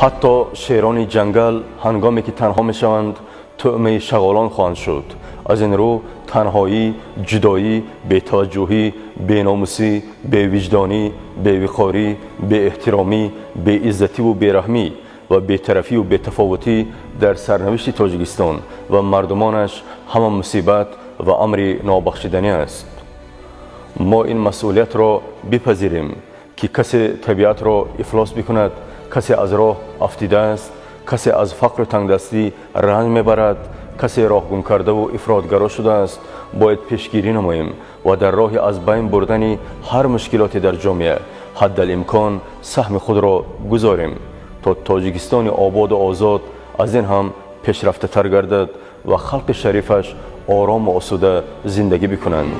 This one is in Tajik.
Ҳатто шерони ҷангал ҳангоме ки танҳо мешаванд, тӯъмаи шағолон хоҳанд шуд. Аз ин рӯ танҳоӣ, ҷудоӣ, бетаваҷҷӯҳӣ, беномусӣ, бевиҷдонӣ, бевиқорӣ, беэҳтиромӣ, беиззативу бераҳмӣ ва бетарафию бетафовутӣ дар сарнавишти Тоҷикистон ва мардумонаш ҳама мусибат ва амри нобахшиданӣ аст. Мо ин масъулиятро бипазирем, ки касе табиатро ифлос бикунад, касе аз роҳ афтидааст, касе аз фақру тангдастӣ ранҷ мебарад, касе роҳ гум кардаву ифротгаро шудааст, бояд пешгирӣ намоем ва дар роҳи аз байн бурдани ҳар мушкилоте дар ҷомеа ҳаддалимкон саҳми худро гузорем, то Тоҷикистони ободу озод аз ин ҳам пешрафтатар гардад ва халқи шарифаш орому осуда зиндагӣ бикунанд.